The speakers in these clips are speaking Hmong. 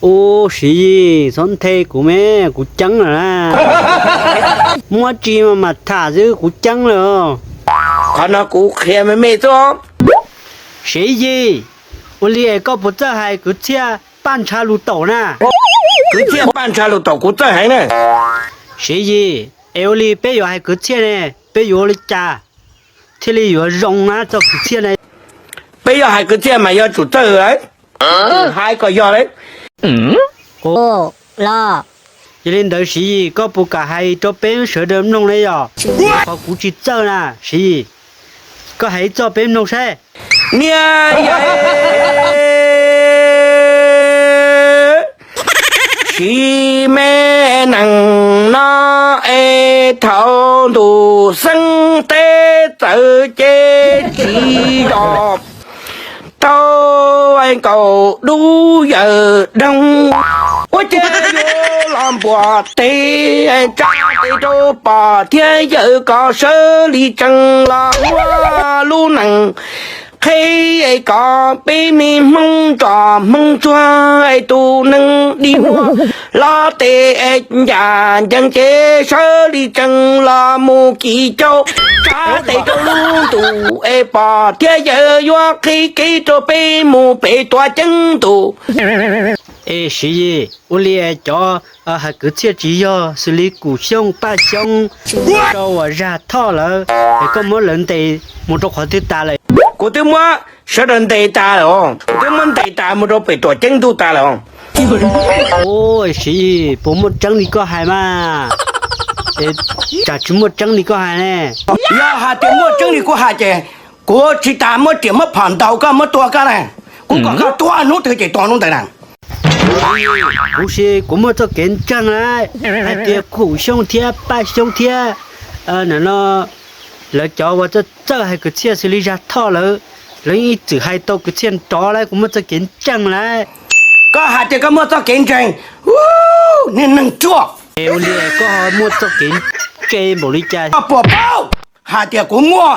Ub, Siv Yis, txhob nthe kuv me, kuv ceeb lawm na. Muaj tsi mas mam tham xwb, kuv ceeb lawm. Qhov no kuv qhia me me xwb. Siv Yis, ua li es koj puas txawj hais kwv txhiaj paj ntsha lus taum na? Kwv txhiaj paj ntsha lus taum kuv txawj heev na. Siv Yis, es ua li peb yuav hais kwv txhiaj ne, peb yuav ua li cas thiaj li yuav zoo na txoj kwv txhiaj ne? Peb yuav hais kwv txhiaj mas yuav tsum txawj lawm. Hais kom yog lawm. Los, yog li ntawd Siv Yis, koj puas kam hais rau peb sawv daws mloog ne yom? Qhov kuv tsis txawj na Siv Yis, koj hais ib txoj peb mloog saib. Niaj yau, tsis me neeg no es thaum ntuj xeeb teb txawv ces tsis zos tau nkaus dub yawm doog. Ua cas yuav los npuas tes, tsa tes rau pog thiab yawm kom sawv li tsees los ua lub neej qhib kom peb me Hmoob nrog Hmoob tsuag tus neeg dig muag los tes ncaj ncees ces sawv li tsees los mus kis caug, tsa tes rau lub ntuj es pog thiab yawm yuav qhib kev rau peb mus pem tuam ceeb ntuj. Es Siv Yis, ua li cov hais kwv txhiaj tsis yog xws li Kum Xyooj, Paj Xyoob, rau uas Zag Thoj lawm es koj muab lawv ntes mus rau qhov twg tas lawm? Kuv twb muab sawv daws ntes tas lawm, kuv twb muab ntes tas mus rau pem tuam ceeb ntuj tas lawm. Ua, Siv Yis, puas muaj tseeb li koj hais mas? Tsam tsis muaj tseeb li koj hais ne. Yog hais tias muaj tseeb li kuv hais ces kuv tsis tas muab riam muab phom ntaus koj muab tua koj na. Kuv kom koj tuag hnub twg ces tua hnub ntawd na. Kuv si kuv muaj txoj kev ntseeg na, hais tias Kum Xyooj thiab Paj Xyoob thiab no lawv cov uas txawj txawj hais kwv txhiaj xws li Zag Thoj lawm, lawv yeej ib txwm hais tau kwv txhiaj nrov lawm, kuv muaj txoj kev ntseeg lawm. Koj hais tias koj muaj txoj kev ntseeg, niag neeg ruam. Es ua li koj ho muaj txoj kev ntse npaum li cas? Koj puas paub hais tias kuv muaj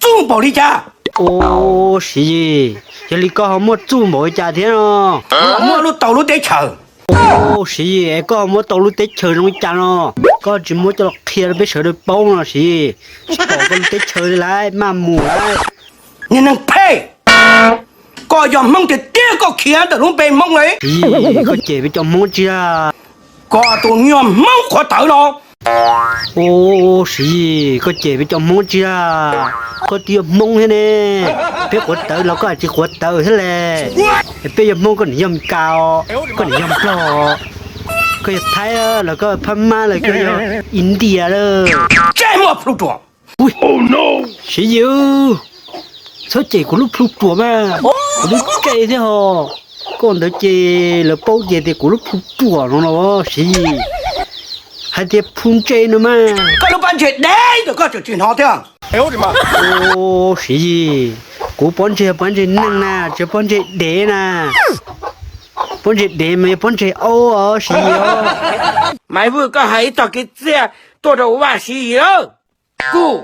txuj npaum li cas? Ua, Siv Yis, yog li koj ho muaj txuj npaum li cas thiab no? Muaj lub tau lub teb chaws. Ua, Siv Yis, es koj ho muab tau lub teb chaws zoo li cas no? Koj tsis muab coj los qhia rau peb sawv daws paub no Siv Yis. Tsis pom koj lub teb chaws li lawm, maj mus lawm. Niag neeg phem, koj yog Hmoob tiag tiag koj khiav ntawm lub npe Hmoob li. Siv Yis, koj cem peb cov Hmoob tsis yog? Koj tus nyuag Hmoob qhuav tawv no. Ua, Siv Yis, koj cem peb cov Hmoob tsis yog? Koj twb yog Hmoob thiab ne. Peb qhuav tawv los koj hais tsis qhuav tawv thiab le. Peb yog Hmoob, koj niam yog Meskas os, koj niam yog Nplog, koj yog Thaib los koj Phab Mab los koj yog India lawm. Tsis muaj plhu ruam. Siv Yis, txhob cem kuv lub plhu ruam mas, kuv lub ntse thiab ho. Koj ntawd ces lawv paub ces tias kuv lub plhu ruam no no Siv Yis. Hais tias plhu ntse no mas. Koj lub pob ntseg dev ntawm koj tseem tsis hnov thiab. Ua, Siv Yis, kuv pob ntseg pob ntseg neeg na, tsis pob ntseg dev na. Pob ntseg dev mas yog pob ntseg aub os Siv Yis os. Maiv Vwj, koj hais ib txog kwv txhiaj tuaj rau kuv Vaj Siv Yis lawm. Kuv,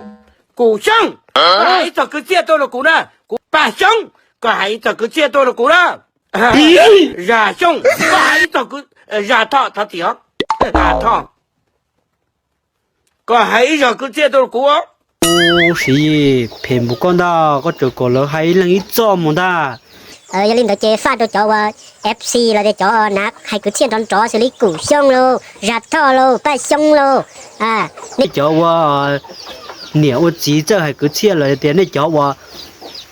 Kum Xyooj, koj hais ib txog kwv txhiaj tuaj rau kuv na. Kuv Paj Xyoob, koj hais ib txog kwv txhiaj tuaj rau kuv na. Zag Xyooj, koj hais ib txog, Zag Thoj, thov txim os, Zag Thoj, koj hais ib zog kwv txhiaj tuaj rau kuv. Ua, Siv Yis, phem npaum koj ntag, koj tseem kom lawv hais ib leeg ib txoj mus ntag. Yog li ntawd ces faj rau cov uas F C los tias cov nav hais kwv txhiaj nrov nrov xws li Kum Xyooj lauj, Zag Thoj lauj, Paj Xyoob lauj. Nej cov uas niam ua txiv txawj hais kwv txhiaj los tias nej cov uas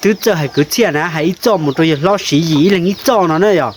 twb txawj hais kwv txhiaj na, hais ib txoj mus rau yawg hlob Siv Yis ib leeg ib txoj no na yog.